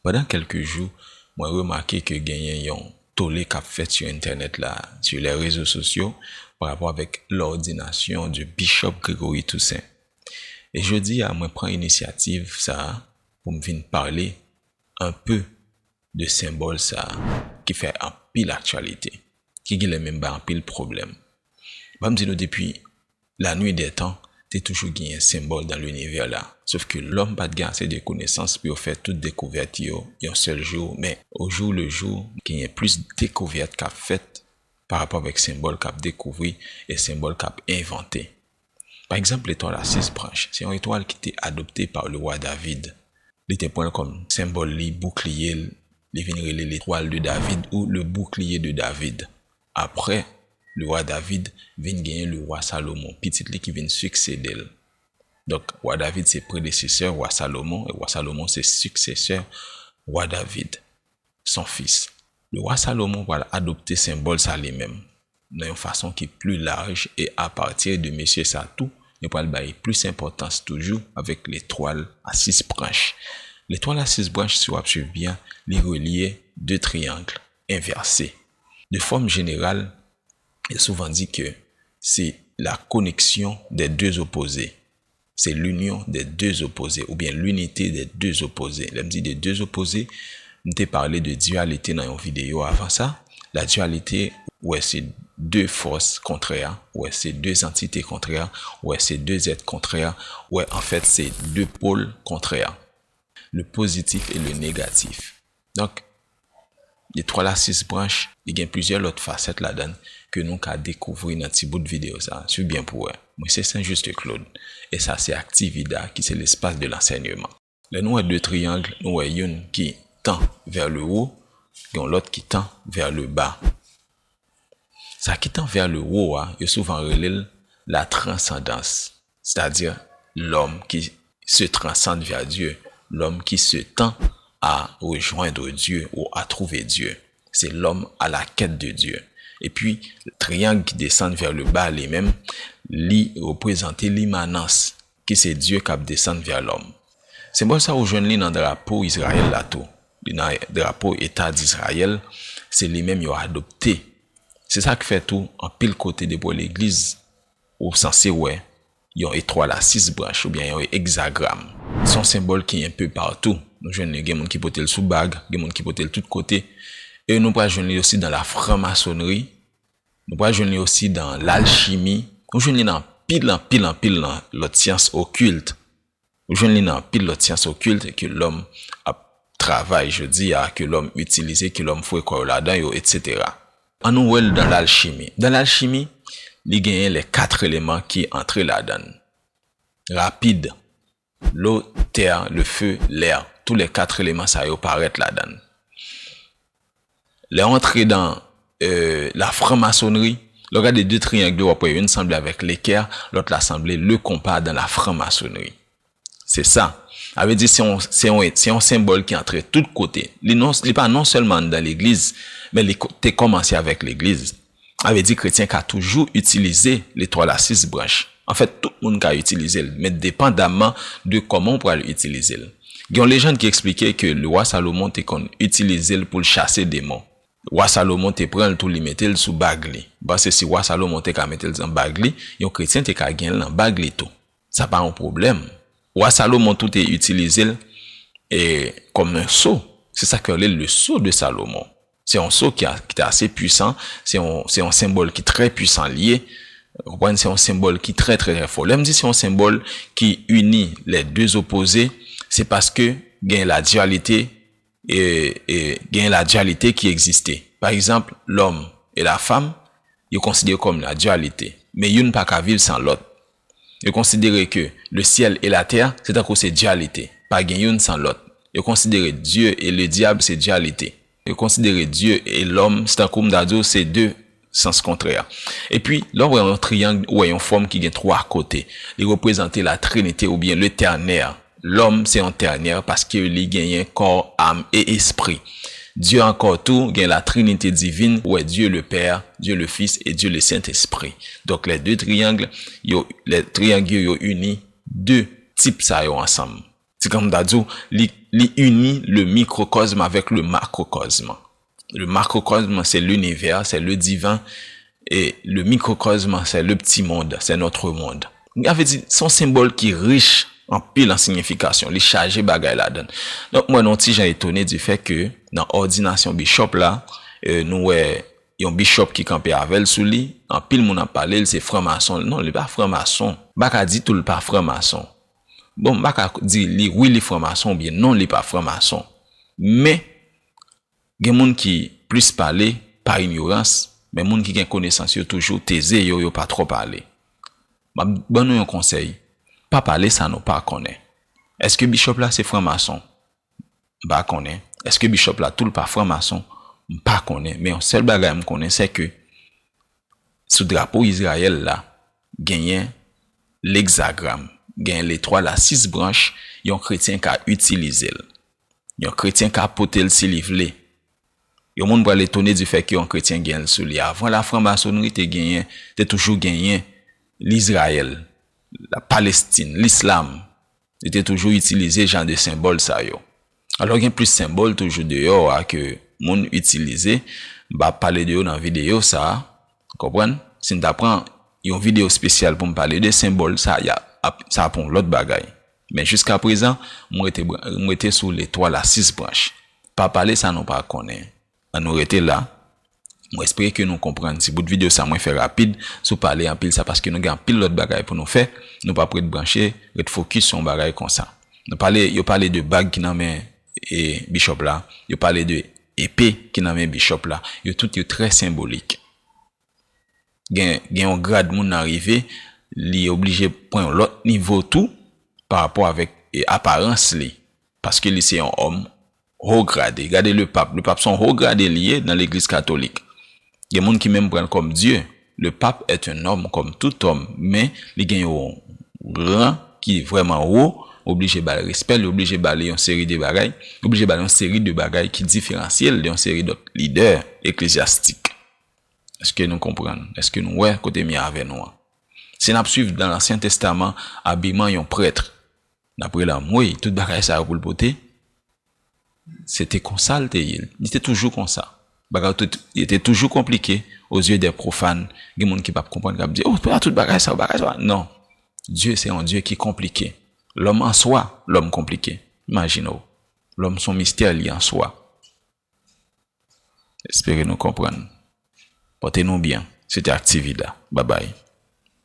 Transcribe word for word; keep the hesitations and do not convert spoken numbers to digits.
Pandan kèlke jou, mwen remake ke genyen yon tole k ap fèt sou entènèt la, sou lè rezo sosyo, pa rapò avèk lòdinasyon de Bishop Gregory Toussaint. E jodi a, mwen pran inisyativ sa a pou m vin pale enpe de senbòl sa a ki fè anpil aktyalite, ki genlè menm bay anpil pwoblèm. Ban m di nou, depi la nuit des temps, te toujou genyen senbòl dans l'univers la. Sof ke lòm pa t gen ase de konesans pou yo fè tout dekouvèt yo yon sèl jou, men au jour le jour, genyen plis dekouvèt k ap fèt pa rapò avèk senbòl k ap dekouvri e senbòl k ap envante. Pa egzanp, letwal a sis branch, se yon etwal ki te adopte pa lewa David. Li te pran l kòm senbòl li, boukliye l, li vin rele letwal de David ou le bouclier de David. Apre lewa David, vin genyen lewa Salomon, pitit li ki vin siksede l. Donk, wa David se predesesè wa Salomon, e wa Salomon se siksesè wa David, son fis. Lewa Salomon pral adopte senbòl sa li menm, nan yon fason ki pli laj, e apati de mesye sa tou, yo pral bay plis enpòtans toujou avèk letwal a sis branch. Letwal a sis branch, si w ap swiv byen, li relye de triyang envèse. De fòm jeneral, yo souvan di ke se la connexion des deux opposés. C'est l'union des deux opposés, oubyen l'unité des deux opposés. Lè m di de deux opposés, m te pale de dualité nan yon videyo avan sa. La dualité, ou wè se de fòs kontrè, ou wè se de antite kontrè, ou wè se de zèt kontrè, ou wè anfèt se de pòl kontrè. Le positif e le negatif. Donk, letwal a sis branch, li gen plizyè lòt fasèt ladan l ke nou ka dekouvri nan ti bout videyo sa a. Swiv byen pou w wè. Mwen se Saint Juste Claude, e sa se Activida, ki se l'espace de l'enseignement. Lè nou wè de triyang, nou wè youn ki tend vers le haut, yon lòt ki tend vers le bas. Sa ki tend vers le haut a, yo souvan rele l la transcendance, c'est-à-dire l'homme qui se transcende vers Dieu, l'homme qui se tend à rejoindre Dieu ou à trouver Dieu. C'est l'homme à la quête de Dieu. Epi, triyang ki desann vers le bas li menm, li reprezante limanans, ki se Dye k ap desann vers l'homme. Senbòl sa ou jwenn li nan drapo Izrayèl la tou. Li nan drapo Eta Dizrayèl, se li menm yo adopte. Se sa k fè tou, anpil kote depi w legliz, ou sanse wè yon etwal a sis branch oubyen yon egzagram. Se yon senbòl ki enpe patou. Nou jwenn li, gen moun ki pote l sou bag, gen moun ki pote l tout kote. E nou pral jwenn li osi dans la franc-maçonnerie. Nou pral jwenn li osi dans l'alchimie. Nou jwenn li nan anpil, anpil, anpil nan lòt syans okilt. Ou jwenn li nan anpil lòt syans okilt ke lòm ap travay jodi a, ke lòm itilize, ke lòm foure kò yo ladan yo, etsetera. Ann nou wè l dans l'alchimie. Dans l'alchimie, li genyen les quatre éléments ki antre ladan l. Rapid, l'eau, terre, le feu, l'air. Tous les quatre éléments sa yo parèt ladan l. Lè w antre dans, euh, la franc-maçonnerie, lè w gade de triyang yo, w ap wè youn sanble avèk l'équerre, lòt la sanble le compas dans la franc-maçonnerie. Se sa. Sa vle di se yon, se yon, se yon senbòl ki antre tout kote. Li non, li pa non sèlman anndan legliz, men li ko-, te kòmanse avèk legliz. Sa vle di kretyen ka toujou itilize letwal a sis branch. Anfèt, tout moun ka itilize l, men depandamman de kòman w pral itilize l. Gen yon lejann ki eksplike ke lewa Salomon te konn itilize l pou l chase demon. Wa Salomon te pran l tou, li mete l sou bag li. M panse si wa Salomon te ka mete l nan bag li, yon kretyen te ka gen l nan bag li tou. Sa pa yon pwoblèm. Wa Salomon tou te itilize l, e, kòm yon so. Se sa k fè yo rele l le sceau de Salomon. Se yon so ki a, ki te ase pwisan, se yon, se yon senbòl ki trè pwisan l ye. Ou konprann, se yon senbòl ki trè, trè, trè fò. Lè m di se yon senbòl ki ini les deux opposés, se paske gen la dualité, e, e, gen la dualité ki egziste. Pa egzanp, l'homme et la femme, yo konsidere kòm la dualité. Men youn pa ka viv san lòt. Yo konsidere ke le ciel et la terre, se tankou se dualité. Pa gen youn san lòt. Yo konsidere Dieu et le diable, se dualité. Yo konsidere Dieu et l'homme, se tankou m ta di w, se de sans kontrè. Epi, lè w wè yon triyang, ou wè yon fòm ki gen twa kote. Li reprezante la Trinité oubyen le ternaire. Lòm se yon tènè paske li genyen kò, am e espri. Dye ankò tou gen la Trinité divine, ou wè Dieu le Père, Dieu le Fils et Dieu le Saint-Esprit. Donk, les deux triangles, yo, les triangles yo, yo ini de tip sa yo ansanm. Se kòm m ta di w, li li ini le microcosme avec le macrocosme. Le macrocosme, c'est l'univers, c'est le divin, et le microcosme, c'est le petit monde, c'est notre monde. Sa vle di, se yon senbòl ki rich anpil an siyifikasyon, li chaje bagay ladan l. Donk, mwen, nou ti jan etone di fè ke nan òdinasyon bishop la, euh, nou wè yon bishop ki kanpe avè l sou li, anpil moun ap pale l, se franmason. Non, li pa franmason. M pa ka di tou l pa franmason. Bon, m pa ka di li, wi, li franmason, oubyen non, li pa franmason. Men, gen moun ki plis pale pa inyorans, men moun ki gen konesans yo toujou teze yo, yo pa twò pale. M ap ban nou yon konsèy, pa pale sa nou pa konnen. Èske bishop la se franmason? M pa konnen. Èske bishop la tou l pa franmason? M pa konnen. Men yon sèl bagay m konnen, se ke sou drapo Izrayèl la, genyen legzagram, genyen letwal a sis branch, yon kretyen ka itilize l. Yon kretyen ka pote l si li vle. Yon moun pral etone di fè ke yon kretyen gen l sou li. Avan lafranmasonri te genyen, te toujou genyen Lizrayèl, la Palestin, lislam. Yo te toujou itilize jan de senbòl sa yo. Alò, gen plis senbòl toujou deyò a ke moun itilize. M pa pale de yo nan videyo sa a. Konprann? Si n ta pran yon videyo espesyal pou m pale de senbòl sa, y a, ap, sa ap yon lòt bagay. Men jiska prezan, m rete, m rete sou letwal a sis branch. Pa pale sa nou pa konnen. Ann nou rete la. Mwen espere ke nou konprann ti bout videyo sa mwen fè rapid. Si w pale anpil, sa paske nou gen anpil lòt bagay pou nou fè. Nou p ap ret branche, ret fokis sou yon bagay konsa. Nou pale, yo pale de bag ki nan men, e, bishop la. Yo pale de epe ki nan men bishop la. Yo tout yo trè senbolik. Gen, gen yon grad moun nan rive, li oblije pran yon lòt nivo tou pa rapò avèk, e, aparans li. Paske li se yon òm ho grade. Gade le pap. Le pap se yon ho grade li ye nan legliz katolik. Gen moun ki menm pran l kòm Dye. Le pape est un homme comme tout homme, men li gen yon ran ki vrèman wo, oblije ba l respè, li oblije ba li yon seri de bagay, oblije ba l yon seri de bagay ki diferansye l de yon seri dòt lidè eklezyastik. Èske nou konprann? Èske nou wè kote m ye avè nou an? Si n ap swiv nan Ansyen Testaman, abiman yon prèt, n ap rele anmwey, tout bagay sa yo pou l pote, se te konsa l te ye. Li te toujou konsa. Bagay yo te, li te toujou konplike aux yeux des profanes. Gen moun ki p ap konprann, k ap di, "Oh, pa tout bagay sa yo, bagay sa yo." Non. Dye se yon Dye ki konplike. Lòm an swa, lòm konplike. Imajine w. Lòm se yon mistè li an swa. Espere nou konprann. Pòte nou byen. Se te Activida. Babay.